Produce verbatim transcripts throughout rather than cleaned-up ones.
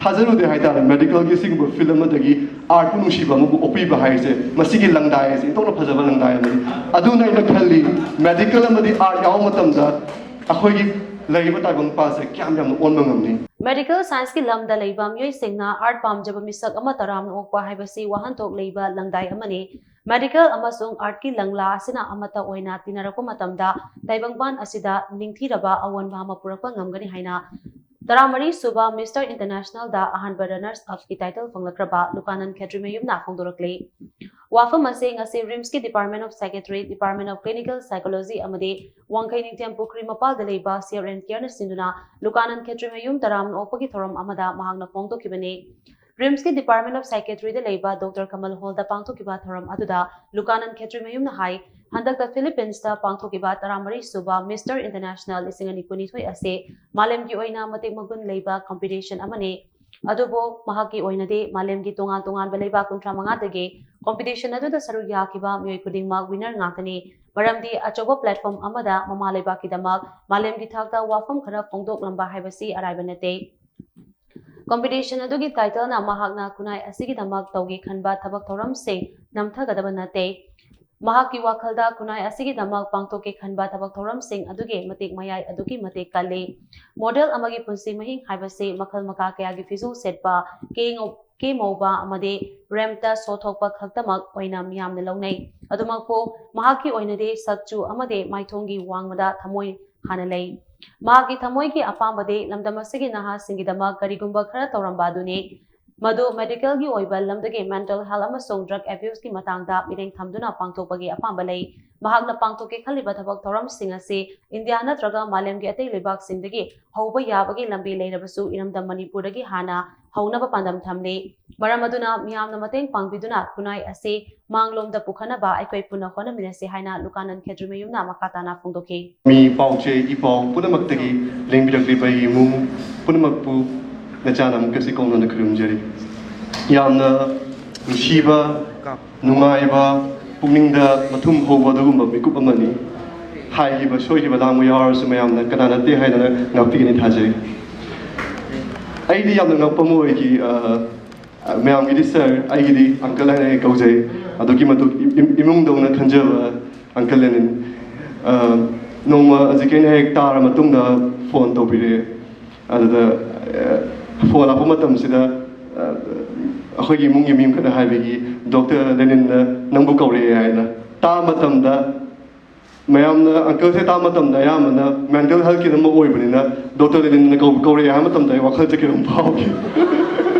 ꯊꯥꯖꯔꯨꯗꯦ ꯍꯥꯏꯇꯥꯔꯦ꯫ ꯃꯦꯗꯤꯀꯦꯜꯒꯤ ꯁꯤꯒꯨꯝꯕ ꯐꯤꯜ ꯑꯃꯗꯒꯤ ꯑꯥꯔꯠꯄꯨ ꯅꯨꯡꯁꯤꯕ ꯑꯃꯕꯨ ꯑꯣꯛꯄꯤꯕ ꯍꯥꯏꯁꯦ, ꯃꯁꯤꯒꯤ ꯂꯪꯗꯥꯏ ꯑꯁꯤ ꯏꯟꯊꯣꯛꯅ ꯐꯖꯕ ꯂꯪꯗꯥꯏ ꯑꯃꯅꯤ꯫ ꯑꯗꯨꯅ ꯑꯩꯅ ꯈꯜꯂꯤ, ꯃꯦꯗꯤꯀꯦꯜ ꯑꯃꯗꯤ ꯑꯥꯔꯠ ꯌꯥꯎꯕ ꯃꯇꯝꯗ ꯑꯩꯈꯣꯏꯒꯤ ꯂꯩꯔꯤꯕ ꯇꯥꯏꯕꯪ ꯄꯥꯁꯦ ꯀꯌꯥꯝ ꯌꯥꯝꯅ ꯑꯣꯟꯕ ꯉꯝꯅꯤ꯫ ꯃꯦꯗꯤꯀꯦꯜ ꯁꯥꯏꯟꯁꯀꯤ ꯂꯝꯗ ꯂꯩꯕ ꯃꯤꯑꯣꯏꯁꯤꯡꯅ ꯑꯥꯔꯠ ꯄꯥꯝꯖꯕ ꯃꯤꯁꯛ ꯑꯃ ꯇꯔꯥꯝꯅ ꯑꯣꯛꯄ ꯍꯥꯏꯕꯁꯤ ꯋꯥꯍꯟꯊꯣꯛ ꯂꯩꯕ ꯂꯪꯗꯥꯏ ꯑꯃꯅꯤ꯫ ꯃꯦꯗꯤꯀꯦꯜ ꯑꯃꯁꯨꯡ ꯑꯥꯔꯠꯀꯤ ꯂꯪꯂꯥ ꯑꯁꯤꯅ ꯑꯃꯠꯇ ꯑꯣꯏꯅ ꯇꯤꯟꯅꯔꯛꯄ ꯃꯇꯝꯗ ꯇꯥꯏꯕꯪꯄꯥꯟ ꯑꯁꯤꯗ ꯅꯤꯡꯊꯤꯔꯕ ꯑꯑꯣꯟꯕ ꯑꯃ ꯄꯨꯔꯛꯄ ꯉꯝꯒꯅꯤ ꯍꯥꯏꯅ ꯇꯔꯥꯃꯔꯤ ꯁꯨꯕ ꯃꯤꯁꯇꯔ ꯏꯟꯇꯔꯅꯦꯁꯅꯦꯜꯗ ꯑꯍꯥꯟꯕ ꯔꯅꯔꯁ ꯑꯞꯀꯤ ꯇꯥꯏꯇꯜ ꯐꯪꯂꯛꯈ꯭ꯔꯕ ꯂꯨꯀꯥꯅꯟ ꯈꯦꯇ꯭ꯔꯤꯃꯌꯨꯝꯅ ꯐꯣꯡꯗꯣꯔꯛꯂꯤ꯫ ꯋꯥꯐꯝ ꯑꯁꯤ ꯉꯁꯤ ꯔꯤꯝꯁꯀꯤ department of psychiatry, department of clinical psychology ꯑꯃꯗꯤ ꯋꯥꯡꯈꯩ ꯅꯤꯡꯊꯦꯝ ꯄꯨꯈ꯭ꯔꯤ ꯃꯄꯥꯜꯗ ꯂꯩꯕ ꯁꯤ ꯑꯥꯔ ꯑꯦꯟ ꯀꯦꯌꯔꯅ ꯁꯤꯟꯗꯨꯅ ꯂꯨꯀꯥꯅꯟ ꯈꯦꯇ꯭ꯔꯤꯃꯌꯨꯝ ꯇꯔꯥꯝꯅ ꯑꯣꯛꯄꯒꯤ ꯊꯧꯔꯝ ꯑꯃꯗ ꯃꯍꯥꯛꯅ ꯐꯣꯡꯗꯣꯛꯈꯤꯕꯅꯤ꯫ ꯔꯤꯝꯁꯀꯤ ꯗꯤꯄꯥꯔꯠꯃꯦꯟ ꯑꯣꯐ ꯁꯥꯏꯀꯦꯇ꯭ꯔꯤꯗ ꯂꯩꯕ ꯗꯣꯛꯇꯔ ꯀꯃꯜ ꯍꯣꯜꯗ ꯄꯥꯡꯊꯣꯛꯈꯤꯕ ꯊꯧꯔꯝ ꯑꯗꯨꯗ ꯂꯨꯀꯥꯅꯟ ꯈꯦꯇ꯭ꯔꯤꯃꯌꯨꯝꯅ ꯍꯥꯏ, ꯍꯟꯗꯛꯇ ꯐꯤꯂꯤꯄꯤꯟꯁꯇ ꯄꯥꯡꯊꯣꯛꯈꯤꯕ ꯇꯔꯥꯃꯔꯤ ꯁꯨꯕ ꯃꯤꯁꯇꯔ ꯏꯟꯇꯔꯅꯦꯁꯅꯦꯜ ꯂꯤꯁꯤꯡ ꯑꯅꯤ ꯀꯨꯟꯅꯤꯊꯣꯏ ꯑꯁꯤ ꯃꯥꯂꯦꯝꯒꯤ ꯑꯣꯏꯅ ꯃꯇꯤꯛ ꯃꯒꯨꯟ ꯂꯩꯕ ꯀꯝꯄꯤꯇꯤꯁꯟ ꯑꯃꯅꯤ꯫ ꯑꯗꯨꯕꯨ ꯃꯍꯥꯛꯀꯤ ꯑꯣꯏꯅꯗꯤ ꯃꯥꯂꯦꯝꯒꯤ ꯇꯣꯉꯥꯟ ꯇꯣꯉꯥꯟꯕ ꯂꯩꯕꯥꯛ ꯀꯨꯟꯊ꯭ꯔꯥ ꯃꯉꯥꯗꯒꯤ ꯀꯝꯄꯤꯇꯤꯁꯟ ꯑꯗꯨꯗ ꯁꯔꯨꯛ ꯌꯥꯈꯤꯕ ꯃꯤꯑꯣꯏ ꯈꯨꯗꯤꯡꯃꯛ ꯋꯤꯅꯔ ꯉꯥꯛꯇꯅꯤ꯫ ꯃꯔꯝꯗꯤ ꯑꯆꯧꯕ ꯄ꯭ꯂꯦꯠꯐꯣꯝ ꯑꯃꯗ ꯃꯃꯥ ꯂꯩꯕꯥꯛꯀꯤꯗꯃꯛ ꯃꯥꯂꯦꯝꯒꯤ ꯊꯥꯛꯇ ꯋꯥꯐꯝ ꯈꯔ ꯐꯣꯡꯗꯣꯛꯂꯝꯕ ꯍꯥꯏꯕꯁꯤ ꯑꯔꯥꯏꯕ ꯅꯠꯇꯦ꯫ ꯀꯝꯄꯤꯇꯤꯁꯟ ꯑꯗꯨꯒꯤ ꯇꯥꯏꯇꯜꯅ ꯃꯍꯥꯛꯅ ꯈꯨꯟꯅꯥꯏ ꯑꯁꯤꯒꯤꯗꯃꯛ ꯇꯧꯒꯦ ꯈꯟꯕ ꯊꯕꯛ ꯊꯧꯔꯝꯁꯤꯡ ꯅꯝꯊꯒꯗꯕ ꯅꯠꯇꯦ꯫ ꯃꯍꯥꯛꯀꯤ ꯋꯥꯈꯜꯗ ꯈꯨꯟꯅꯥꯏ ꯑꯁꯤꯒꯤꯗꯃꯛ ꯄꯥꯡꯊꯣꯛꯀꯦ ꯈꯟꯕ ꯊꯕꯛ ꯊꯧꯔꯝꯁꯤꯡ ꯑꯗꯨꯒꯤ ꯃꯇꯤꯛ ꯃꯌꯥꯏ ꯑꯗꯨꯛꯀꯤ ꯃꯇꯤꯛ ꯀꯜꯂꯤ꯫ ꯃꯣꯗꯦꯜ ꯑꯃꯒꯤ ꯄꯨꯟꯁꯤ ꯃꯍꯤꯡ ꯍꯥꯏꯕꯁꯤ ꯃꯈꯜ ꯃꯈꯥ ꯀꯌꯥꯒꯤ ꯐꯤꯖꯣꯜ ꯁꯦꯠꯄ, ꯀꯦ ꯉꯧ-, ꯀꯦ ꯃꯧꯕ ꯑꯃꯗꯤ ꯔꯦꯝꯞꯇ ꯁꯣ ꯊꯣꯛꯄ ꯈꯛꯇꯃꯛ ꯑꯣꯏꯅ ꯃꯤꯌꯥꯝꯅ ꯂꯧꯅꯩ꯫ ꯑꯗꯨꯃꯛꯄꯨ ꯃꯍꯥꯛꯀꯤ ꯑꯣꯏꯅꯗꯤ ꯁꯛꯆꯨ ꯑꯃꯗꯤ ꯃꯥꯏꯊꯣꯡꯒꯤ ꯋꯥꯡꯃꯗ ꯊꯃꯣꯏ ꯍꯥꯟꯅ ꯂꯩ꯫ ꯃꯍꯥꯛꯀꯤ ꯊꯃꯣꯏꯒꯤ ꯑꯄꯥꯝꯕꯗꯤ ꯂꯝꯗꯝ ꯑꯁꯤꯒꯤ ꯅꯍꯥꯁꯤꯡꯒꯤꯗꯃꯛ ꯀꯔꯤꯒꯨꯝꯕ ꯈꯔ ꯇꯧꯔꯝꯕ ꯑꯗꯨꯅꯤ꯫ ꯃꯗꯨ ꯃꯦꯗꯤꯀꯦꯜꯒꯤ ꯑꯣꯏꯕ ꯂꯝꯗꯒꯤ ꯃꯦꯟꯇꯦꯜ ꯍꯦꯜꯊ ꯑꯃꯁꯨꯡ ꯗ꯭ꯔꯒ ꯑꯦꯕ꯭ꯌꯨꯁꯀꯤ ꯃꯇꯥꯡꯗ ꯃꯤꯠꯌꯦꯡ ꯊꯝꯗꯨꯅ ꯄꯥꯡꯊꯣꯛꯄꯒꯤ ꯑꯄꯥꯝꯕ ꯂꯩ꯫ ꯃꯍꯥꯛꯅ ꯄꯥꯡꯊꯣꯛꯀꯦ ꯈꯜꯂꯤꯕ ꯊꯕꯛ ꯊꯧꯔꯝꯁꯤꯡ ꯑꯁꯤ ꯏꯟꯗꯤꯌꯥ ꯅꯠꯇ꯭ꯔꯒ ꯃꯥꯂꯦꯝꯒꯤ ꯑꯇꯩ ꯂꯩꯕꯥꯛꯁꯤꯡꯗꯒꯤ ꯍꯧꯕ ꯌꯥꯕꯒꯤ ꯂꯝꯕꯤ ꯂꯩꯔꯕꯁꯨ, ꯏꯔꯝꯗꯝ ꯃꯅꯤꯄꯨꯔꯗꯒꯤ ꯍꯥꯟꯅ ꯍꯧꯅꯕ ꯄꯥꯟꯗꯝ ꯊꯝꯂꯤ꯫ ꯃꯔꯝ ꯑꯗꯨꯅ ꯃꯤꯌꯥꯝꯅ ꯃꯇꯦꯡ ꯄꯥꯡꯕꯤꯗꯨꯅ ꯈꯨꯟꯅꯥꯏ ꯑꯁꯤ ꯃꯥꯡꯂꯣꯝꯗ ꯄꯨꯈꯠꯅꯕ ꯑꯩꯈꯣꯏ ꯄꯨꯟꯅ ꯍꯣꯠꯅꯃꯤꯟꯅꯁꯤ ꯍꯥꯏꯅ ꯂꯨꯀꯥꯅꯟ ꯈꯦꯇ꯭ꯔꯤꯃꯌꯨꯝꯅ ꯃꯈꯥ ꯇꯥꯅ ꯐꯣꯡꯗꯣꯛꯈꯤ꯫ ꯃꯤ ꯄꯥꯎ ꯆꯦ, ꯏ ꯄꯥꯎ ꯄꯨꯝꯅꯃꯛꯇꯒꯤ ꯂꯦꯡꯕꯤꯔꯛꯂꯤꯕ ꯑꯩꯒꯤ ꯏꯃꯨꯡ ꯄꯨꯝꯅꯃꯛꯄꯨ ꯅꯆꯥꯅ ꯑꯃꯨꯛꯀꯁꯨ ꯀꯧꯅꯅ ꯈꯨꯔꯨꯝꯖꯔꯤ꯫ ꯌꯥꯝꯅ ꯅꯨꯡꯁꯤꯕ, ꯅꯨꯡꯉꯥꯏꯕ, ꯄꯨꯛꯅꯤꯡꯗ ꯃꯊꯨꯝ ꯍꯧꯕ ꯑꯗꯨꯒꯨꯝꯕ ꯃꯤꯀꯨꯞ ꯑꯃꯅꯤ꯫ ꯍꯥꯏꯈꯤꯕ ꯁꯣꯏꯈꯤꯕ ꯂꯥꯡꯕ ꯌꯥꯎꯔꯁꯨ ꯃꯌꯥꯝꯅ ꯀꯅꯥ ꯅꯠꯇꯦ ꯍꯥꯏꯗꯅ ꯉꯥꯛꯄꯤꯒꯅꯤ ꯊꯥꯖꯩ꯫ ꯑꯩꯗꯤ ꯌꯥꯝꯅ ꯉꯛꯄ ꯑꯃ ꯑꯣꯏꯈꯤ꯫ ꯑ, ꯃꯌꯥꯝꯒꯤꯗꯤ ꯁꯥꯔ, ꯑꯩꯒꯤꯗꯤ ꯑꯪꯀꯜ ꯍꯥꯏꯅ ꯑꯩ ꯀꯧꯖꯩ꯫ ꯑꯗꯨꯛꯀꯤ ꯃꯇꯤꯛ ꯏꯝ- ꯏꯝ- ꯏꯃꯨꯡꯗꯧꯅ ꯈꯟꯖꯕ ꯑꯪꯀꯜ ꯂꯦꯅꯤꯟ꯫ ꯑ, ꯅꯣꯡꯃ ꯍꯧꯖꯤꯛ ꯑꯩꯅ ꯍꯦꯛ ꯇꯥꯔ ꯃꯇꯨꯡꯗ ꯐꯣꯟ ꯇꯧꯕꯤꯔꯛꯑꯦ꯫ ꯑꯗꯨꯗ, ꯑ, ꯐꯣꯟ ꯂꯥꯛꯄ ꯃꯇꯝꯁꯤꯗ, ꯑ, ꯑꯩꯈꯣꯏꯒꯤ ꯏꯃꯨꯡꯒꯤ ꯃꯤ ꯑꯃꯈꯛꯅ ꯍꯥꯏꯕꯒꯤ, "ꯗꯣꯛꯇꯔ ꯂꯦꯅꯤꯟꯅ ꯅꯪꯕꯨ ꯀꯧꯔꯛꯑꯦ" ꯍꯥꯏꯅ꯫ ꯇꯥꯕ ꯃꯇꯝꯗ ꯃꯌꯥꯝꯅ ꯑꯪꯀꯜꯁꯦ ꯇꯥꯕ ꯃꯇꯝꯗ ꯑꯌꯥꯝꯕꯅ ꯃꯦꯟꯇꯦꯜ ꯍꯦꯜꯊꯀꯤ ꯑꯃ ꯑꯣꯏꯕꯅꯤꯅ, ꯗꯣꯛꯇꯔ ꯂꯦꯅꯤꯟꯅ ꯀꯧ- ꯀꯧꯔꯛꯑꯦ ꯍꯥꯏꯕ ꯃꯇꯝꯗ ꯑꯩ ꯋꯥꯈꯜꯁꯦ ꯀꯩꯅꯣꯝ ꯐꯥꯎꯈꯤ꯫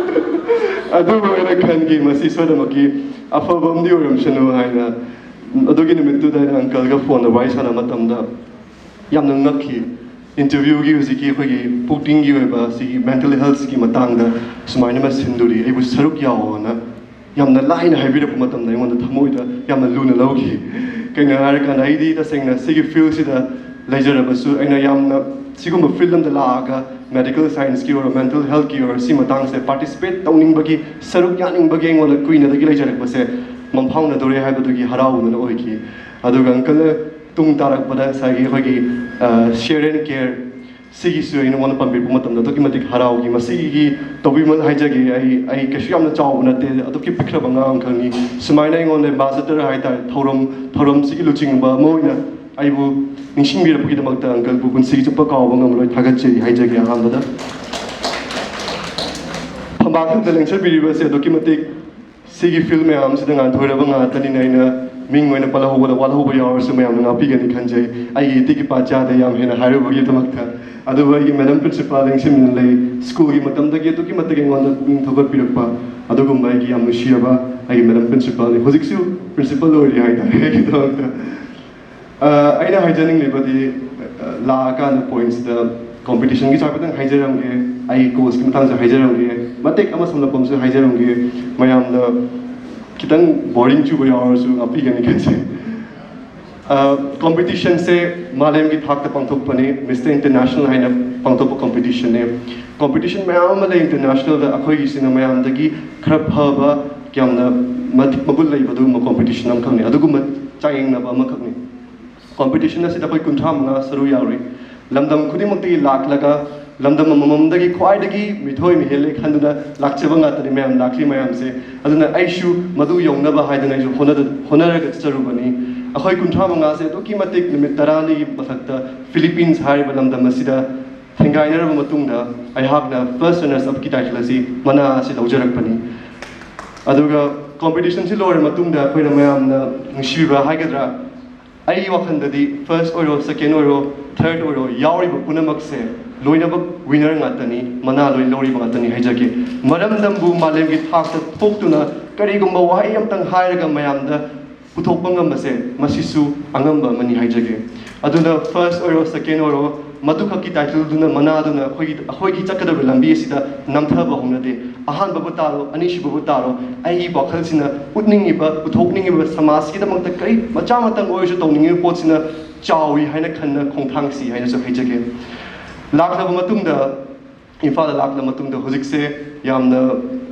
ꯑꯗꯨꯕꯨ ꯑꯩꯅ ꯈꯟꯈꯤ, "ꯃꯁꯤ ꯁꯣꯏꯗꯅꯃꯛꯀꯤ ꯑꯐꯕ ꯑꯃꯗꯤ ꯑꯣꯏꯔꯝꯁꯅꯨ" ꯍꯥꯏꯅ꯫ ꯑꯗꯨꯒꯤ ꯅꯨꯃꯤꯠꯇꯨꯗ ꯑꯩꯅ ꯑꯪꯀꯜꯒ ꯐꯣꯟꯗ ꯋꯥꯔꯤ ꯁꯥꯟꯅꯕ ꯃꯇꯝꯗ ꯌꯥꯝꯅ ꯉꯛꯈꯤ꯫ ꯏꯟꯇꯔꯚ꯭ꯌꯨꯒꯤ ꯍꯧꯖꯤꯛꯀꯤ ꯑꯩꯈꯣꯏꯒꯤ ꯄꯨꯛꯅꯤꯡꯒꯤ ꯑꯣꯏꯕ ꯁꯤꯒꯤ ꯃꯦꯟꯇꯦꯜ ꯍꯦꯜꯊꯁꯤꯒꯤ ꯃꯇꯥꯡꯗ ꯁꯨꯃꯥꯏꯅ ꯑꯃ ꯁꯤꯟꯗꯣꯔꯤ, ꯑꯩꯕꯨ ꯁꯔꯨꯛ ꯌꯥꯎꯑꯣꯅ ꯌꯥꯝꯅ ꯂꯥꯏꯅ ꯍꯥꯏꯕꯤꯔꯛꯄ ꯃꯇꯝꯗ ꯑꯩꯉꯣꯟꯗ ꯊꯃꯣꯏꯗ ꯌꯥꯝꯅ ꯂꯨꯅ ꯂꯧꯈꯤ꯫ ꯀꯩꯅꯣ ꯍꯥꯏꯔꯀꯥꯟꯗ, ꯑꯩꯗꯤ ꯇꯁꯦꯡꯅ ꯁꯤꯒꯤ ꯐꯤꯜꯁꯤꯗ ꯂꯩꯖꯔꯕꯁꯨ, ꯑꯩꯅ ꯌꯥꯝꯅ ꯁꯤꯒꯨꯝꯕ ꯐꯤꯜ ꯑꯃꯗ ꯂꯥꯛꯑꯒ ꯃꯦꯗꯤꯀꯦꯜ ꯁꯥꯏꯟꯁꯀꯤ ꯑꯣꯏꯔꯣ, ꯃꯦꯟꯇꯦꯜ ꯍꯦꯜꯊꯀꯤ ꯑꯣꯏꯔꯣ, ꯁꯤ ꯃꯇꯥꯡꯁꯤꯗ ꯄꯥꯔꯇꯤꯁꯤꯄꯦꯠ ꯇꯧꯅꯤꯡꯕꯒꯤ, ꯁꯔꯨꯛ ꯌꯥꯅꯤꯡꯕꯒꯤ ꯑꯩꯉꯣꯟꯗ ꯀꯨꯏꯅꯗꯒꯤ ꯂꯩꯖꯔꯛꯄꯁꯦ ꯃꯪꯐꯥꯎꯅꯗꯣꯔꯦ ꯍꯥꯏꯕꯗꯨꯒꯤ ꯍꯔꯥꯎꯕꯅ ꯑꯣꯏꯈꯤ꯫ ꯑꯗꯨꯒ ꯑꯪꯀꯜꯅ ꯇꯨꯡ ꯇꯥꯔꯛꯄꯗ ꯉꯁꯥꯏꯒꯤ ꯑꯩꯈꯣꯏꯒꯤ, ꯑ, ꯁꯤꯌꯔ ꯑꯦꯟ ꯀꯦꯌꯔ, ꯁꯤꯒꯤꯁꯨ ꯑꯩ ꯅꯉꯣꯟꯗ ꯄꯟꯕꯤꯔꯛꯄ ꯃꯇꯝꯗ ꯑꯗꯨꯛꯀꯤ ꯃꯇꯤꯛ ꯍꯔꯥꯎꯈꯤ꯫ ꯃꯁꯤꯒꯤ ꯇꯧꯕꯤꯃꯜ ꯍꯥꯏꯖꯒꯦ꯫ ꯑꯩ, ꯑꯩ ꯀꯩꯁꯨ ꯌꯥꯝꯅ ꯆꯥꯎꯕ ꯅꯠꯇꯦ, ꯑꯗꯨꯛꯀꯤ ꯄꯤꯛꯈ꯭ꯔꯕ ꯑꯉꯥꯡ ꯑꯃꯈꯛꯅꯤ꯫ ꯁꯨꯃꯥꯏꯅ ꯑꯩꯉꯣꯟꯗ ꯑꯦꯝꯕꯥꯁꯦꯗꯔ ꯍꯥꯏꯇꯥꯔꯦ, ꯊꯧꯔꯝ, ꯊꯧꯔꯝꯁꯤꯒꯤ ꯂꯨꯆꯤꯡꯕ ꯑꯃ ꯑꯣꯏꯅ ꯑꯩꯕꯨ ꯅꯤꯡꯁꯤꯡꯕꯤꯔꯛꯄꯒꯤꯗꯃꯛꯇ ꯑꯪꯀꯜꯕꯨ ꯄꯨꯟꯁꯤꯒꯤ ꯆꯨꯞꯄ ꯀꯥꯎꯕ ꯉꯝꯂꯣꯏ꯫ ꯊꯥꯒꯠꯆꯔꯤ ꯍꯥꯏꯖꯒꯦ ꯑꯍꯥꯟꯕꯗ꯫ ꯐꯝꯕꯥꯛꯇ ꯂꯦꯡꯁꯤꯟꯕꯤꯔꯤꯕꯁꯦ ꯑꯗꯨꯛꯀꯤ ꯃꯇꯤꯛ ꯁꯤꯒꯤ ꯐꯤꯜ ꯃꯌꯥꯝꯁꯤꯗ ꯉꯥꯟꯊꯣꯏꯔꯕ ꯉꯥꯛꯇꯅꯤꯅ ꯑꯩꯅ ꯃꯤꯡ ꯑꯣꯏꯅ ꯄꯜꯍꯧꯕꯗ ꯋꯥꯠꯍꯧꯕ ꯌꯥꯎꯔꯁꯨ ꯃꯌꯥꯝꯅ ꯉꯥꯛꯄꯤꯒꯅꯤ ꯈꯟꯖꯩ꯫ ꯑꯩꯒꯤ ꯏꯇꯤꯛ ꯏꯄꯥ ꯆꯥꯗꯦ ꯌꯥꯝ ꯍꯦꯟꯅ ꯍꯥꯏꯔꯨꯕꯒꯤꯗꯃꯛꯇ꯫ ꯑꯗꯨꯕꯨ ꯑꯩꯒꯤ ꯃꯦꯗꯝ ꯄ꯭ꯔꯤꯟꯁꯤꯄꯥꯜ ꯂꯦꯡꯁꯤꯟꯕꯤꯅ ꯂꯩ꯫ ꯁ꯭ꯀꯨꯜꯒꯤ ꯃꯇꯝꯗꯒꯤ ꯑꯗꯨꯛꯀꯤ ꯃꯇꯤꯛ ꯑꯩꯉꯣꯟꯗ ꯄꯨꯛꯅꯤꯡ ꯊꯧꯒꯠꯄꯤꯔꯛꯄ ꯑꯗꯨꯒꯨꯝꯕ ꯑꯩꯒꯤ ꯌꯥꯝ ꯅꯨꯡꯁꯤꯔꯕ ꯑꯩꯒꯤ ꯃꯦꯗꯝ ꯄ꯭ꯔꯤꯟꯁꯤꯄꯥꯜꯅꯤ꯫ ꯍꯧꯖꯤꯛꯁꯨ ꯄ꯭ꯔꯤꯟꯁꯤꯄꯥꯜ ꯑꯣꯏꯔꯤ ꯍꯥꯏꯇꯥꯔꯦ ꯑꯩꯒꯤꯗꯃꯛꯇ꯫ ꯑ, ꯑꯩꯅ ꯍꯥꯏꯖꯅꯤꯡꯂꯤꯕꯗꯤ, ꯑ, ꯂꯥꯛꯑꯀꯥꯟꯗ ꯄꯣꯏꯟꯠꯁꯤꯗ ꯀꯣꯝꯄꯤꯇꯤꯁꯟꯒꯤꯁꯨ ꯍꯥꯏꯐꯦꯠꯇꯪ ꯍꯥꯏꯖꯔꯝꯒꯦ꯫ ꯑꯩ ꯀꯣꯆꯀꯤ ꯃꯇꯥꯡꯁꯨ ꯍꯥꯏꯖꯔꯝꯒꯦ, ꯃꯇꯦꯛ ꯑꯃ ꯁꯝꯂꯞꯄ ꯑꯃꯁꯨ ꯍꯥꯏꯖꯔꯝꯒꯦ꯫ ꯃꯌꯥꯝꯅ ꯈꯤꯇꯪ ꯕꯣꯔꯤꯡ ꯆꯨꯕ ꯌꯥꯎꯔꯁꯨ ꯉꯥꯛꯄꯤꯒꯅꯤ ꯈꯟꯖꯩ꯫ ꯑ, ꯀꯣꯝꯄꯤꯇꯤꯁꯟꯁꯦ ꯃꯥꯂꯦꯝꯒꯤ ꯊꯥꯛꯇ ꯄꯥꯡꯊꯣꯛꯄꯅꯤ, ꯃꯤꯁꯇꯔ ꯏꯟꯇꯔꯅꯦꯁꯅꯦꯜ ꯍꯥꯏꯅ ꯄꯥꯡꯊꯣꯛꯄ ꯀꯣꯝꯄꯤꯇꯤꯁꯟꯅꯤ꯫ ꯀꯣꯝꯄꯤꯇꯤꯁꯟ ꯃꯌꯥꯝ ꯑꯃ ꯂꯩ ꯏꯟꯇꯔꯅꯦꯁꯅꯦꯜꯗ, ꯑꯩꯈꯣꯏꯒꯤꯁꯤꯅ ꯃꯌꯥꯝꯗꯒꯤ ꯈꯔ ꯐꯕ, ꯌꯥꯝꯅ ꯃꯇꯤꯛ ꯃꯒꯨꯟ ꯂꯩꯕ ꯑꯗꯨꯒꯨꯝꯕ ꯀꯣꯝꯄꯤꯇꯤꯁꯟ ꯑꯃꯈꯛꯅꯤ, ꯑꯗꯨꯒꯨꯝꯕ ꯆꯥꯡꯌꯦꯡꯅꯕ ꯑꯃꯈꯛꯅꯤ꯫ ꯀꯣꯝꯄꯤꯇꯤꯁꯟ ꯑꯁꯤꯗ ꯑꯩꯈꯣꯏ ꯀꯨꯟꯊ꯭ꯔꯥ ꯃꯉꯥ ꯁꯔꯨꯛ ꯌꯥꯎꯔꯤ꯫ ꯂꯝꯗꯝ ꯈꯨꯗꯤꯡꯃꯛꯇꯒꯤ ꯂꯥꯛꯂꯒ ꯂꯝꯗꯝ ꯑꯃꯃꯝꯗꯒꯤ ꯈ꯭ꯋꯥꯏꯗꯒꯤ ꯃꯤꯊꯣꯏ ꯃꯤꯍꯦꯜꯂꯦ ꯈꯟꯗꯨꯅ ꯂꯥꯛꯆꯕ ꯉꯥꯛꯇꯅꯤ ꯃꯌꯥꯝ, ꯂꯥꯛꯂꯤ ꯃꯌꯥꯝꯁꯦ꯫ ꯑꯗꯨꯅ ꯑꯩꯁꯨ ꯃꯗꯨ ꯌꯧꯅꯕ ꯍꯥꯏꯗꯅ ꯑꯩꯁꯨ ꯍꯣꯠꯅꯗ- ꯍꯣꯠꯅꯔꯒ ꯆꯠꯆꯔꯨꯕꯅꯤ꯫ ꯑꯩꯈꯣꯏ ꯀꯨꯟꯊ꯭ꯔꯥ ꯃꯉꯥꯁꯦ ꯑꯗꯨꯛꯀꯤ ꯃꯇꯤꯛ ꯅꯨꯃꯤꯠ ꯇꯔꯥꯅꯤꯒꯤ ꯃꯊꯛꯇ ꯐꯤꯂꯤꯄꯤꯟꯁ ꯍꯥꯏꯔꯤꯕ ꯂꯝꯗꯝ ꯑꯁꯤꯗ ꯊꯦꯡꯒꯥꯏꯅꯔꯕ ꯃꯇꯨꯡꯗ ꯑꯩꯍꯥꯛꯅ ꯐꯥꯔꯁ ꯔꯅꯔꯁ ꯑꯞꯀꯤ ꯇꯥꯏꯇꯜ ꯑꯁꯤ, ꯃꯅꯥ ꯑꯁꯤ ꯂꯧꯖꯔꯛꯄꯅꯤ꯫ ꯑꯗꯨꯒ ꯀꯣꯝꯄꯤꯇꯤꯁꯟꯁꯤ ꯂꯣꯏꯔ ꯃꯇꯨꯡꯗ ꯑꯩꯈꯣꯏꯅ ꯃꯌꯥꯝꯅ ꯅꯨꯡꯁꯤꯕꯤꯕ ꯍꯥꯏꯒꯗ꯭ꯔꯥ, ꯑꯩꯒꯤ ꯋꯥꯈꯜꯗꯗꯤ ꯐꯥꯔꯁ ꯑꯣꯏꯔꯣ, ꯁꯦꯀꯦꯟ ꯑꯣꯏꯔꯣ, ꯊꯔꯗ ꯑꯣꯏꯔꯣ, ꯌꯥꯎꯔꯤꯕ ꯄꯨꯝꯅꯃꯛꯁꯦ ꯂꯣꯏꯅꯃꯛ ꯋꯤꯅꯔ ꯉꯥꯛꯇꯅꯤ, ꯃꯅꯥ ꯂꯣꯏ ꯂꯧꯔꯤꯕ ꯉꯥꯛꯇꯅꯤ ꯍꯥꯏꯖꯒꯦ꯫ ꯃꯔꯝꯗꯝꯕꯨ ꯃꯥꯂꯦꯝꯒꯤ ꯊꯥꯛꯇ ꯊꯣꯛꯇꯨꯅ ꯀꯔꯤꯒꯨꯝꯕ ꯋꯥꯍꯩ ꯑꯃꯇꯪ ꯍꯥꯏꯔꯒ ꯃꯌꯥꯝꯗ ꯄꯨꯊꯣꯛꯄ ꯉꯝꯕꯁꯦ, ꯃꯁꯤꯁꯨ ꯑꯉꯝꯕ ꯑꯃꯅꯤ ꯍꯥꯏꯖꯒꯦ꯫ ꯑꯗꯨꯅ ꯐꯥꯔꯁ ꯑꯣꯏꯔꯣ, ꯁꯦꯀꯦꯟ ꯑꯣꯏꯔꯣ, ꯃꯗꯨꯈꯛꯀꯤ ꯇꯥꯏꯇꯜꯗꯨꯅ, ꯃꯅꯥꯗꯨꯅ ꯑꯩꯈꯣꯏꯒꯤ, ꯑꯩꯈꯣꯏꯒꯤ ꯆꯠꯀꯗꯕ ꯂꯝꯕꯤ ꯑꯁꯤꯗ ꯅꯝꯊꯕ ꯍꯧꯅꯗꯦ꯫ ꯑꯍꯥꯟꯕꯕꯨ ꯇꯥꯔꯣ, ꯑꯅꯤꯁꯨꯕꯕꯨ ꯇꯥꯔꯣ, ꯑꯩꯒꯤ ꯋꯥꯈꯜꯁꯤꯅ ꯎꯠꯅꯤꯡꯉꯤꯕ, ꯄꯨꯊꯣꯛꯅꯤꯡꯉꯤꯕ, ꯁꯃꯥꯖꯀꯤꯗꯃꯛꯇ ꯀꯔꯤ ꯃꯆꯥ ꯑꯃꯇꯪ ꯑꯣꯏꯔꯁꯨ ꯇꯧꯅꯤꯡꯉꯤꯕ ꯄꯣꯠꯁꯤꯅ ꯆꯥꯎꯏ ꯍꯥꯏꯅ ꯈꯟꯅ ꯈꯣꯡꯊꯥꯡꯁꯤ ꯍꯥꯏꯅꯁꯨ ꯍꯥꯏꯖꯒꯦ꯫ ꯂꯥꯛꯂꯕ ꯃꯇꯨꯡꯗ, ꯏꯝꯐꯥꯜꯗ ꯂꯥꯛꯂꯕ ꯃꯇꯨꯡꯗ ꯍꯧꯖꯤꯛꯁꯦ ꯌꯥꯝꯅ,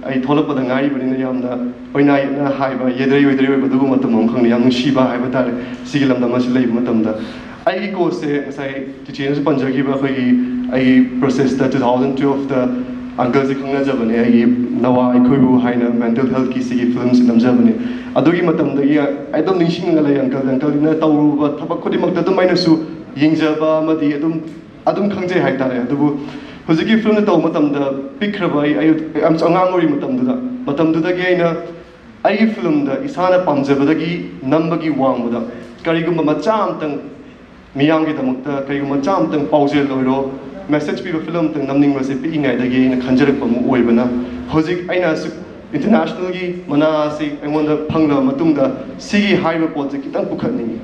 ꯑꯩ ꯊꯣꯛꯂꯛꯄꯗ ꯉꯥꯏꯔꯤꯕꯅꯤꯅ ꯌꯥꯝꯅ ꯑꯣꯏꯅꯥꯏꯅ ꯍꯥꯏꯕ, ꯌꯦꯗ꯭ꯔꯩ ꯑꯣꯏꯗ꯭ꯔꯩ ꯑꯣꯏꯕ ꯑꯗꯨꯒꯨꯝꯕ ꯃꯇꯝ ꯑꯃꯈꯛꯅꯤ꯫ ꯌꯥꯝ ꯅꯨꯡꯁꯤꯕ ꯍꯥꯏꯕ ꯇꯥꯔꯦ ꯁꯤꯒꯤ ꯂꯝꯗꯝ ꯑꯁꯤ ꯂꯩꯕ ꯃꯇꯝꯗ꯫ ꯑꯩꯒꯤ ꯀꯣꯔꯁꯁꯦ ꯉꯁꯥꯏ ꯆꯤꯆꯦꯅꯁꯨ ꯄꯟꯖꯈꯤꯕ ꯑꯩꯈꯣꯏꯒꯤ, ꯑꯩꯒꯤ ꯄ꯭ꯔꯣꯁꯦꯁꯇ ꯇꯨ ꯊꯥꯎꯖꯟ ꯇꯨꯋꯦꯜꯐꯇ ꯑꯪꯀꯜꯁꯦ ꯈꯪꯅꯖꯕꯅꯦ, ꯑꯩꯒꯤ ꯅꯋꯥ ꯑꯩꯈꯣꯏꯕꯨ ꯍꯥꯏꯅ ꯃꯦꯟꯇꯦꯜ ꯍꯦꯜꯠꯀꯤ ꯁꯤꯒꯤ ꯐꯤꯂꯝꯁꯤ ꯅꯝꯖꯕꯅꯦ꯫ ꯑꯗꯨꯒꯤ ꯃꯇꯝꯗꯒꯤ ꯑꯩ ꯑꯗꯨꯝ ꯅꯤꯡꯁꯤꯡꯉꯒ ꯂꯩ ꯑꯪꯀꯜ, ꯑꯪꯀꯜꯅ ꯇꯧꯔꯨꯕ ꯊꯕꯛ ꯈꯨꯗꯤꯡꯃꯛꯇ ꯑꯗꯨꯝ ꯑꯩꯅꯁꯨ ꯌꯦꯡꯖꯕ ꯑꯃꯗꯤ ꯑꯗꯨꯝ ꯑꯗꯨꯝ ꯈꯪꯖꯩ ꯍꯥꯏꯇꯥꯔꯦ꯫ ꯑꯗꯨꯕꯨ ꯍꯧꯖꯤꯛꯀꯤ ꯐꯤꯂꯝꯗ ꯇꯧꯕ ꯃꯇꯝꯗ ꯄꯤꯛꯈ꯭ꯔꯕ ꯑꯩ, ꯑꯩ ꯌꯥꯝ ꯑꯉꯥꯡ ꯑꯣꯏꯔꯤ ꯃꯇꯝꯗꯨꯗ, ꯃꯇꯝꯗꯨꯗꯒꯤ ꯑꯩꯅ ꯑꯩꯒꯤ ꯐꯤꯂꯝꯗ ꯏꯁꯥꯅ ꯄꯥꯝꯖꯕꯗꯒꯤ ꯅꯝꯕꯒꯤ ꯋꯥꯡꯃꯗ ꯀꯔꯤꯒꯨꯝꯕ ꯃꯆꯥ ꯑꯃꯇꯪ ꯃꯤꯌꯥꯝꯒꯤꯗꯃꯛꯇ ꯀꯔꯤꯒꯨꯝꯕ ꯃꯆꯥ ꯑꯃꯇꯪ ꯄꯥꯎꯖꯦꯜ ꯑꯣꯏꯔꯣ, ꯃꯦꯁꯦꯖ ꯄꯤꯕ ꯐꯤꯂꯝ ꯑꯃꯇꯪ ꯅꯝꯅꯤꯡꯕꯁꯦ ꯄꯤꯛꯏꯉꯩꯗꯒꯤ ꯑꯩꯅ ꯈꯟꯖꯔꯛꯄ ꯑꯃ ꯑꯣꯏꯕꯅ ꯍꯧꯖꯤꯛ ꯑꯩꯅ ꯑꯁꯨꯛ ꯏꯟꯇꯔꯅꯦꯁꯅꯦꯜꯒꯤ ꯃꯅꯥ ꯑꯁꯤ ꯑꯩꯉꯣꯟꯗ ꯐꯪꯂꯕ ꯃꯇꯨꯡꯗ ꯁꯤꯒꯤ ꯍꯥꯏꯔꯤꯕ ꯄꯣꯠꯁꯦ ꯈꯤꯇꯪ ꯄꯨꯈꯠꯅꯤꯡꯉꯤ꯫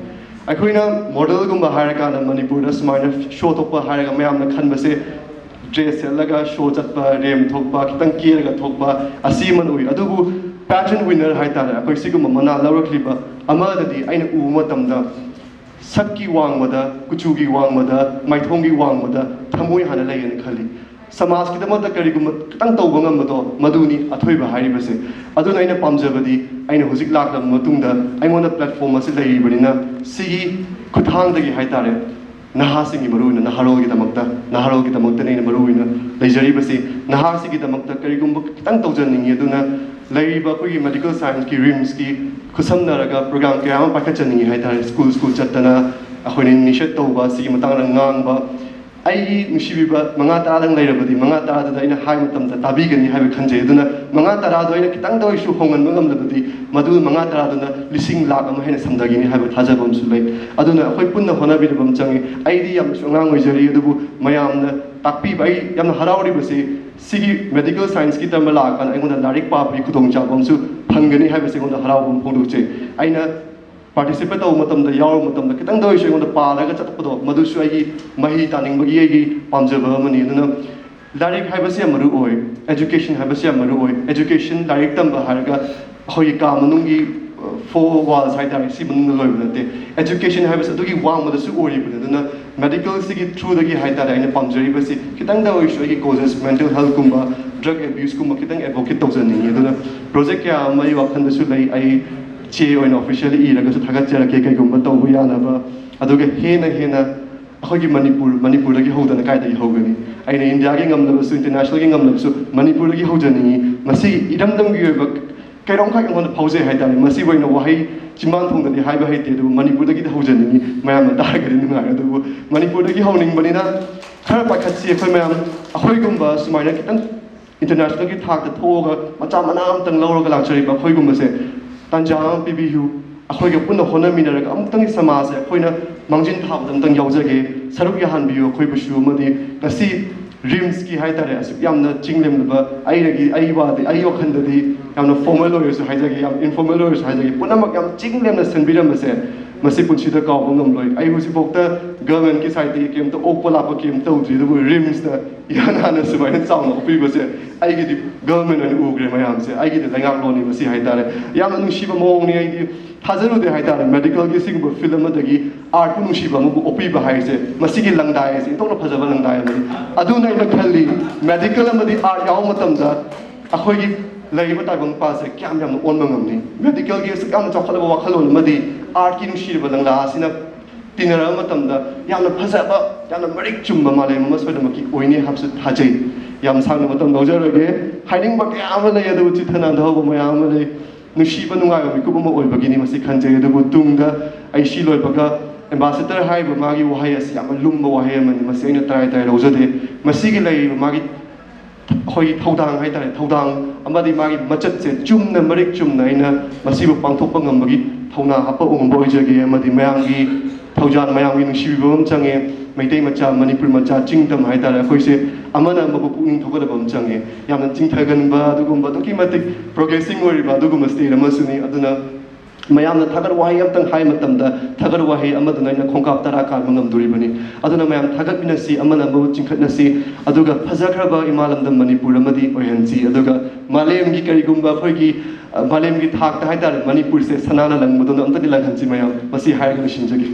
ꯑꯩꯈꯣꯏꯅ ꯃꯣꯗꯦꯜꯒꯨꯝꯕ ꯍꯥꯏꯔꯀꯥꯟꯗ ꯃꯅꯤꯄꯨꯔꯗ ꯁꯨꯃꯥꯏꯅ ꯁꯣ ꯊꯣꯛꯄ ꯍꯥꯏꯔꯒ ꯃꯌꯥꯝꯅ ꯈꯟꯕꯁꯦ ꯗ꯭ꯔꯦꯁ ꯁꯦꯠꯂꯒ ꯁꯣ ꯆꯠꯄ, ꯔꯦꯝ ꯊꯣꯛꯄ, ꯈꯤꯇꯪ ꯀꯦꯔꯒ ꯊꯣꯛꯄ ꯑꯁꯤ ꯑꯃ ꯎꯏ꯫ ꯑꯗꯨꯕꯨ ꯄꯦꯖꯦꯟ ꯋꯤꯟꯅꯔ ꯍꯥꯏꯇꯥꯔꯦ, ꯑꯩꯈꯣꯏ ꯁꯤꯒꯨꯝꯕ ꯃꯅꯥ ꯂꯧꯔꯛꯂꯤꯕ ꯑꯃꯗꯗꯤ ꯑꯩꯅ ꯎꯕ ꯃꯇꯝꯗ ꯁꯛꯀꯤ ꯋꯥꯡꯃꯗ, ꯀꯨꯆꯨꯒꯤ ꯋꯥꯡꯃꯗ, ꯃꯥꯏꯊꯣꯡꯒꯤ ꯋꯥꯡꯃꯗ ꯊꯃꯣꯏ ꯍꯥꯟꯅ ꯂꯩꯌꯦꯅ ꯈꯜꯂꯤ꯫ ꯁꯃꯥꯖꯀꯤꯗꯃꯛꯇ ꯀꯔꯤꯒꯨꯝꯕ ꯈꯤꯇꯪ ꯇꯧꯕ ꯉꯝꯕꯗꯣ ꯃꯗꯨꯅꯤ ꯑꯊꯣꯏꯕ ꯍꯥꯏꯔꯤꯕꯁꯦ꯫ ꯑꯗꯨꯅ ꯑꯩꯅ ꯄꯥꯝꯖꯕꯗꯤ ꯑꯩꯅ ꯍꯧꯖꯤꯛ ꯂꯥꯛꯂꯕ ꯃꯇꯨꯡꯗ ꯑꯩꯉꯣꯟꯗ ꯄ꯭ꯂꯦꯠꯐꯣꯝ ꯑꯁꯤ ꯂꯩꯔꯤꯕꯅꯤꯅ ꯁꯤꯒꯤ ꯈꯨꯠꯊꯥꯡꯗꯒꯤ ꯍꯥꯏꯇꯥꯔꯦ ꯅꯍꯥꯁꯤꯡꯒꯤ ꯃꯔꯨꯑꯣꯏꯅ ꯅꯍꯥꯔꯣꯜꯒꯤꯗꯃꯛꯇ, ꯅꯍꯥꯔꯣꯜꯒꯤꯗꯃꯛꯇꯅꯤ ꯑꯩꯅ ꯃꯔꯨꯑꯣꯏꯅ ꯂꯩꯖꯔꯤꯕꯁꯤ꯫ ꯅꯍꯥꯁꯤꯡꯒꯤꯗꯃꯛꯇ ꯀꯔꯤꯒꯨꯝꯕ ꯈꯤꯇꯪ ꯇꯧꯖꯅꯤꯡꯉꯤ꯫ ꯑꯗꯨꯅ ꯂꯩꯔꯤꯕ ꯑꯩꯈꯣꯏꯒꯤ medical scienceꯀꯤ, RIMSꯀꯤ ꯈꯨꯠꯁꯝꯅꯔꯒ program ꯀꯌꯥ ꯑꯃ ꯄꯥꯏꯈꯠꯆꯅꯤꯡꯉꯤ ꯍꯥꯏꯇꯥꯔꯦ꯫ School school ꯆꯠꯇꯅ ꯑꯩꯈꯣꯏꯅ initiate ꯇꯧꯕ, ꯁꯤꯒꯤ ꯃꯇꯥꯡꯗ ꯉꯥꯡꯕ꯫ ꯑꯩꯒꯤ ꯅꯨꯡꯁꯤꯕꯤꯕ ꯃꯉꯥ ꯇꯔꯥꯗꯪ ꯂꯩꯔꯕꯗꯤ, ꯃꯉꯥ ꯇꯔꯥꯗꯨꯗ ꯑꯩꯅ ꯍꯥꯏ ꯃꯇꯝꯗ ꯇꯥꯕꯤꯒꯅꯤ ꯍꯥꯏꯕ ꯈꯟꯖꯩ꯫ ꯑꯗꯨꯅ ꯃꯉꯥ ꯇꯔꯥꯗꯣ ꯑꯩꯅ ꯈꯤꯇꯪꯗ ꯑꯣꯏꯔꯁꯨ ꯍꯣꯡꯍꯟꯕ ꯉꯝꯂꯕꯗꯤ, ꯃꯗꯨ ꯃꯉꯥ ꯇꯔꯥꯗꯨꯅ ꯂꯤꯁꯤꯡ ꯂꯥꯈ ꯑꯃ ꯍꯦꯟꯅ ꯁꯝꯊꯒꯅꯤ ꯍꯥꯏꯕ ꯊꯥꯖꯕ ꯑꯃꯁꯨ ꯂꯩ꯫ ꯑꯗꯨꯅ ꯑꯩꯈꯣꯏ ꯄꯨꯟꯅ ꯍꯣꯠꯅꯕꯤꯅꯕ ꯑꯃ ꯆꯪꯉꯤ꯫ ꯑꯩꯗꯤ ꯌꯥꯝꯅꯁꯨ ꯑꯉꯥꯡ ꯑꯣꯏꯖꯔꯤ, ꯑꯗꯨꯕꯨ ꯃꯌꯥꯝꯅ ꯇꯥꯛꯄꯤꯕ, ꯑꯩ ꯌꯥꯝꯅ ꯍꯔꯥꯎꯔꯤꯕꯁꯤ ꯁꯤꯒꯤ medical scienceꯀꯤ ꯇꯝꯕ ꯂꯥꯛꯑꯀꯥꯟꯗ ꯑꯩꯉꯣꯟꯗ ꯂꯥꯏꯔꯤꯛ ꯄꯥꯕꯒꯤ ꯈꯨꯗꯣꯡꯆꯥꯕ ꯑꯃꯁꯨ ꯐꯪꯒꯅꯤ ꯍꯥꯏꯕꯁꯤ ꯑꯩꯉꯣꯟꯗ ꯍꯔꯥꯎꯕ ꯑꯃ ꯐꯣꯡꯗꯣꯛꯆꯩ꯫ ꯑꯩꯅ participate ꯇꯧꯕ ꯃꯇꯝꯗ, ꯌꯥꯎꯔꯨꯕ ꯃꯇꯝꯗ ꯈꯤꯇꯪꯗ ꯑꯣꯏꯔꯁꯨ ꯑꯩꯉꯣꯟꯗ ꯄꯥꯔꯒ ꯆꯠꯄꯗꯣ, ꯃꯗꯨꯁꯨ ꯑꯩꯒꯤ ꯃꯍꯩ ꯇꯥꯅꯤꯡꯕꯒꯤ ꯑꯩꯒꯤ ꯄꯥꯝꯖꯕ ꯑꯃꯅꯤ꯫ ꯑꯗꯨꯅ ꯂꯥꯏꯔꯤꯛ ꯍꯥꯏꯕꯁꯤ ꯌꯥꯝ ꯃꯔꯨ ꯑꯣꯏ, education ꯍꯥꯏꯕꯁꯤ ꯌꯥꯝ ꯃꯔꯨ ꯑꯣꯏ꯫ Education, ꯂꯥꯏꯔꯤꯛ ꯇꯝꯕ ꯍꯥꯏꯔꯒ ꯑꯩꯈꯣꯏꯒꯤ ꯀꯥ ꯃꯅꯨꯡꯒꯤ, ꯑ, four walls ꯍꯥꯏꯇꯥꯔꯦ, ꯁꯤ ꯃꯅꯨꯡꯗ ꯂꯣꯏꯕ ꯅꯠꯇꯦ꯫ Education ꯍꯥꯏꯕꯁꯤ ꯑꯗꯨꯒꯤ ꯋꯥꯡꯃꯗꯁꯨ ꯑꯣꯏꯔꯤꯕꯅꯤ꯫ ꯑꯗꯨꯅ medicalꯁꯤꯒꯤ throughꯗꯒꯤ ꯍꯥꯏꯇꯥꯔꯦ, ꯑꯩꯅ ꯄꯥꯝꯖꯔꯤꯕꯁꯤ ꯈꯤꯇꯪꯗ ꯑꯣꯏꯔꯁꯨ ꯑꯩꯒꯤ causes, mental healthꯀꯨꯝꯕ, drug abuseꯀꯨꯝꯕ ꯈꯤꯇꯪ advocate ꯇꯧꯖꯅꯤꯡꯉꯤ꯫ ꯑꯗꯨꯅ project ꯀꯌꯥ ꯑꯃ ꯑꯩ ꯋꯥꯈꯜꯗꯁꯨ ꯂꯩ꯫ ꯑꯩ ꯆꯦ ꯑꯣꯏꯅ officially ꯏꯔꯒꯁꯨ ꯊꯥꯒꯠꯆꯔꯛꯀꯦ, ꯀꯩꯒꯨꯝꯕ ꯇꯧꯕ ꯌꯥꯅꯕ꯫ ꯑꯗꯨꯒ ꯍꯦꯟꯅ ꯍꯦꯟꯅ ꯑꯩꯈꯣꯏꯒꯤ ꯃꯅꯤꯄꯨꯔ, ꯃꯅꯤꯄꯨꯔꯗꯒꯤ ꯍꯧꯗꯅ ꯀꯥꯏꯗꯒꯤ ꯍꯧꯒꯅꯤ? ꯑꯩꯅ ꯏꯟꯗꯤꯌꯥꯒꯤ ꯉꯝꯂꯕꯁꯨ, internationalꯒꯤ ꯉꯝꯂꯕꯁꯨ ꯃꯅꯤꯄꯨꯔꯗꯒꯤ ꯍꯧꯖꯅꯤꯡꯉꯤ꯫ ꯃꯁꯤ ꯏꯔꯝꯗꯝꯒꯤ ꯑꯣꯏꯕ ꯀꯩꯅꯣꯝꯈꯛ ꯑꯩꯉꯣꯟꯗ ꯐꯥꯎꯖꯩ ꯍꯥꯏꯇꯥꯔꯦ꯫ ꯃꯁꯤꯕꯨ ꯑꯩꯅ ꯋꯥꯍꯩ ꯆꯤꯟꯕꯥꯟ ꯊꯣꯡꯗꯗꯤ ꯍꯥꯏꯕ ꯍꯩꯇꯦ, ꯑꯗꯨꯕꯨ ꯃꯅꯤꯄꯨꯔꯗꯒꯤꯗꯤ ꯍꯧꯖꯅꯤꯡꯉꯤ꯫ ꯃꯌꯥꯝꯅ ꯇꯥꯔꯒꯗꯤ ꯅꯨꯡꯉꯥꯏꯔꯦ꯫ ꯑꯗꯨꯕꯨ ꯃꯅꯤꯄꯨꯔꯗꯒꯤ ꯍꯧꯅꯤꯡꯕꯅꯤꯅ ꯈꯔ ꯄꯥꯏꯈꯠꯁꯤ ꯑꯩꯈꯣꯏ ꯃꯌꯥꯝ꯫ ꯑꯩꯈꯣꯏꯒꯨꯝꯕ ꯁꯨꯃꯥꯏꯅ ꯈꯤꯇꯪ internationalꯒꯤ ꯊꯥꯛꯇ ꯊꯣꯛꯑꯒ ꯃꯆꯥ ꯃꯅꯥ ꯑꯃꯇꯪ ꯂꯧꯔꯒ ꯂꯥꯛꯆꯔꯤꯕ ꯑꯩꯈꯣꯏꯒꯨꯝꯕꯁꯦ ꯇꯥꯟꯖꯥ ꯑꯃ ꯄꯤꯕꯤꯌꯨ꯫ ꯑꯩꯈꯣꯏꯒ ꯄꯨꯟꯅ ꯍꯣꯠꯅꯃꯤꯟꯅꯔꯒ ꯑꯃꯨꯛꯇꯪꯒꯤ ꯁꯃꯥꯖꯁꯦ ꯑꯩꯈꯣꯏꯅ ꯃꯥꯡꯖꯤꯟ ꯊꯥꯕꯗ ꯑꯃꯨꯛꯇꯪ ꯌꯥꯎꯖꯒꯦ, ꯁꯔꯨꯛ ꯌꯥꯍꯟꯕꯤꯌꯨ ꯑꯩꯈꯣꯏꯕꯨꯁꯨ꯫ ꯑꯃꯗꯤ ꯉꯁꯤ RIMSꯀꯤ ꯍꯥꯏꯇꯥꯔꯦ, ꯑꯁꯨꯛ ꯌꯥꯝꯅ ꯆꯤꯡ ꯂꯦꯝꯂꯕ, ꯑꯩꯒꯤ, ꯑꯩ ꯋꯥꯗꯤ, ꯑꯩ ꯋꯥꯈꯜꯗꯗꯤ ꯌꯥꯝꯅ formal ꯑꯣꯏꯔꯁꯨ ꯍꯥꯏꯖꯒꯦ, ꯌꯥꯝ informal ꯑꯣꯏꯔꯁꯨ ꯍꯥꯏꯖꯒꯦ, ꯄꯨꯝꯅꯃꯛ ꯌꯥꯝ ꯆꯤꯡ ꯂꯦꯝꯅ ꯁꯤꯟꯕꯤꯔꯝꯕꯁꯦ ꯃꯁꯤ ꯄꯨꯟꯁꯤꯗ ꯀꯥꯎꯕ ꯉꯝꯂꯣꯏ꯫ ꯑꯩ ꯍꯧꯖꯤꯛꯐꯥꯎꯗ governmentꯀꯤ sideꯇꯒꯤ ꯀꯩꯝꯇ ꯑꯣꯛꯄ ꯂꯥꯛꯄ ꯀꯩꯝꯇ ꯇꯧꯗ꯭ꯔꯤ, ꯑꯗꯨꯕꯨ RIMSꯇ ꯏꯍꯥꯟ ꯍꯥꯟꯅ ꯁꯨꯃꯥꯏꯅ ꯆꯥꯎꯅ ꯑꯣꯛꯄꯤꯕꯁꯦ ꯑꯩꯒꯤꯗꯤ government ꯑꯣꯏꯅ ꯎꯈ꯭ꯔꯦ ꯃꯌꯥꯝꯁꯦ꯫ ꯑꯩꯒꯤꯗꯤ ꯂꯩꯉꯥꯛꯂꯣꯟꯅꯤ ꯃꯁꯤ ꯍꯥꯏꯇꯥꯔꯦ꯫ ꯌꯥꯝꯅ ꯅꯨꯡꯁꯤꯕ ꯃꯑꯣꯡꯅꯤ꯫ ꯑꯩꯗꯤ ꯊꯥꯖꯔꯨꯗꯦ ꯍꯥꯏꯇꯥꯔꯦ, medicalꯒꯤ ꯁꯤꯒꯨꯝꯕ field ꯑꯃꯗꯒꯤ artꯄꯨ ꯅꯨꯡꯁꯤꯕ ꯑꯃꯕꯨ ꯑꯣꯛꯄꯤꯕ ꯍꯥꯏꯁꯦ, ꯃꯁꯤꯒꯤ ꯂꯪꯗꯥꯏ ꯑꯁꯤ ꯏꯟꯊꯣꯛꯅ ꯐꯖꯕ ꯂꯪꯗꯥꯏ ꯑꯃꯅꯤ꯫ ꯑꯗꯨꯅ ꯑꯩꯅ ꯈꯜꯂꯤ, medical ꯑꯃꯗꯤ art ꯌꯥꯎꯕ ꯃꯇꯝꯗ ꯑꯩꯈꯣꯏꯒꯤ ꯂꯩꯔꯤꯕ ꯇꯥꯏꯕꯪ ꯄꯥꯁꯦ ꯀꯌꯥꯝ ꯌꯥꯝꯅ ꯑꯣꯟꯕ ꯉꯝꯅꯤ꯫ Medicalꯒꯤ ꯑꯁꯨꯛ ꯌꯥꯝꯅ ꯆꯥꯎꯈꯠꯂꯕ ꯋꯥꯈꯜꯂꯣꯟ ꯑꯃꯗꯤ artꯀꯤ ꯅꯨꯡꯁꯤꯔꯕ ꯂꯪꯂꯥ ꯑꯁꯤꯅ ꯇꯤꯟꯅꯔꯕ ꯃꯇꯝꯗ ꯌꯥꯝꯅ ꯐꯖꯕ, ꯌꯥꯝꯅ ꯃꯔꯤꯛ ꯆꯨꯝꯕ ꯃꯥꯂꯦꯝ ꯑꯃ ꯁꯣꯏꯗꯅꯃꯛꯀꯤ ꯑꯣꯏꯅꯤ ꯍꯥꯏꯕꯁꯨ ꯊꯥꯖꯩ꯫ ꯌꯥꯝ ꯁꯥꯡꯅ ꯃꯇꯝ ꯂꯧꯖꯔꯣꯏꯒꯦ꯫ ꯍꯥꯏꯅꯤꯡꯕ ꯀꯌꯥ ꯑꯃ ꯂꯩ, ꯑꯗꯨꯕꯨ ꯆꯤꯠꯊ ꯅꯥꯟꯊꯍꯧꯕ ꯃꯌꯥꯝ ꯑꯃ ꯂꯩ꯫ ꯅꯨꯡꯁꯤꯕ ꯅꯨꯡꯉꯥꯏꯕ ꯃꯤꯀꯨꯞ ꯑꯃ ꯑꯣꯏꯕꯒꯤꯅꯤ ꯃꯁꯤ ꯈꯟꯖꯩ꯫ ꯑꯗꯨꯕꯨ ꯇꯨꯡꯗ ꯑꯩ ꯁꯤ ꯂꯣꯏꯕꯒ ambassador ꯍꯥꯏꯔꯤꯕ ꯃꯥꯒꯤ ꯋꯥꯍꯩ ꯑꯁꯤ ꯌꯥꯝꯅ ꯂꯨꯝꯕ ꯋꯥꯍꯩ ꯑꯃꯅꯤ꯫ ꯃꯁꯤ ꯑꯩꯅ ꯇꯔꯥꯏ ꯇꯔꯥꯏ ꯂꯧꯖꯗꯦ꯫ ꯃꯁꯤꯒꯤ ꯂꯩꯔꯤꯕ ꯃꯥꯒꯤ ꯑꯩꯈꯣꯏꯒꯤ ꯊꯧꯗꯥꯡ ꯍꯥꯏꯇꯥꯔꯦ, ꯊꯧꯗꯥꯡ ꯑꯃꯗꯤ ꯃꯥꯒꯤ ꯃꯆꯠꯁꯦ ꯆꯨꯝꯅ, ꯃꯔꯤꯛ ꯆꯨꯝꯅ ꯑꯩꯅ ꯃꯁꯤꯕꯨ ꯄꯥꯡꯊꯣꯛꯄ ꯉꯝꯕꯒꯤ ꯊꯧꯅꯥ ꯍꯥꯞꯄ ꯉꯝꯕ ꯑꯣꯏꯖꯒꯦ꯫ ꯑꯃꯗꯤ ꯃꯌꯥꯝꯒꯤ ꯊꯧꯖꯥꯜ, ꯃꯌꯥꯝꯒꯤ ꯅꯨꯡꯁꯤꯕꯤꯕ ꯑꯃ ꯆꯪꯉꯦ꯫ ꯃꯩꯇꯩ ꯃꯆꯥ, ꯃꯅꯤꯄꯨꯔ ꯃꯆꯥ, ꯆꯤꯡꯗꯝ ꯍꯥꯏꯇꯥꯔꯦ, ꯑꯩꯈꯣꯏꯁꯦ ꯑꯃꯅ ꯑꯃꯕꯨ ꯄꯨꯛꯅꯤꯡ ꯊꯧꯒꯠꯅꯕ ꯑꯃ ꯆꯪꯉꯦ꯫ ꯌꯥꯝꯅ ꯆꯤꯡꯊꯒꯟꯕ ꯑꯗꯨꯒꯨꯝꯕ, ꯑꯗꯨꯛꯀꯤ ꯃꯇꯤꯛ progressing ꯑꯣꯏꯔꯤꯕ ꯑꯗꯨꯒꯨꯝꯕ state ꯑꯃꯁꯨꯅꯤ꯫ ꯑꯗꯨꯅ ꯃꯌꯥꯝꯅ ꯊꯥꯒꯠ ꯋꯥꯍꯩ ꯑꯃꯇꯪ ꯍꯥꯏ ꯃꯇꯝꯗ, ꯊꯥꯒꯠ ꯋꯥꯍꯩ ꯑꯃꯗꯨꯅ ꯑꯩꯅ ꯈꯣꯡꯀꯥꯞ ꯇꯔꯥ ꯀꯥꯟꯕ ꯉꯝꯗꯣꯔꯤꯕꯅꯤ꯫ ꯑꯗꯨꯅ ꯃꯌꯥꯝ ꯊꯥꯒꯠꯃꯤꯟꯅꯁꯤ, ꯑꯃꯅ ꯑꯃꯕꯨ ꯆꯤꯡꯈꯠꯅꯁꯤ, ꯑꯗꯨꯒ ꯐꯖꯈ꯭ꯔꯕ ꯏꯃꯥ ꯂꯝꯗꯝ ꯃꯅꯤꯄꯨꯔ ꯑꯃꯗꯤ ꯑꯣꯏꯍꯟꯁꯤ꯫ ꯑꯗꯨꯒ ꯃꯥꯂꯦꯝꯒꯤ ꯀꯔꯤꯒꯨꯝꯕ ꯑꯩꯈꯣꯏꯒꯤ, ꯑ, ꯃꯥꯂꯦꯝꯒꯤ ꯊꯥꯛꯇ ꯍꯥꯏꯇꯥꯔꯦ, ꯃꯅꯤꯄꯨꯔꯁꯦ ꯁꯅꯥꯅ ꯂꯪꯕꯗꯧꯅ ꯑꯝꯇꯗꯤ ꯂꯪꯍꯟꯁꯤ ꯃꯌꯥꯝ꯫ ꯃꯁꯤ ꯍꯥꯏꯔꯒ ꯂꯣꯏꯁꯤꯟꯖꯒꯦ꯫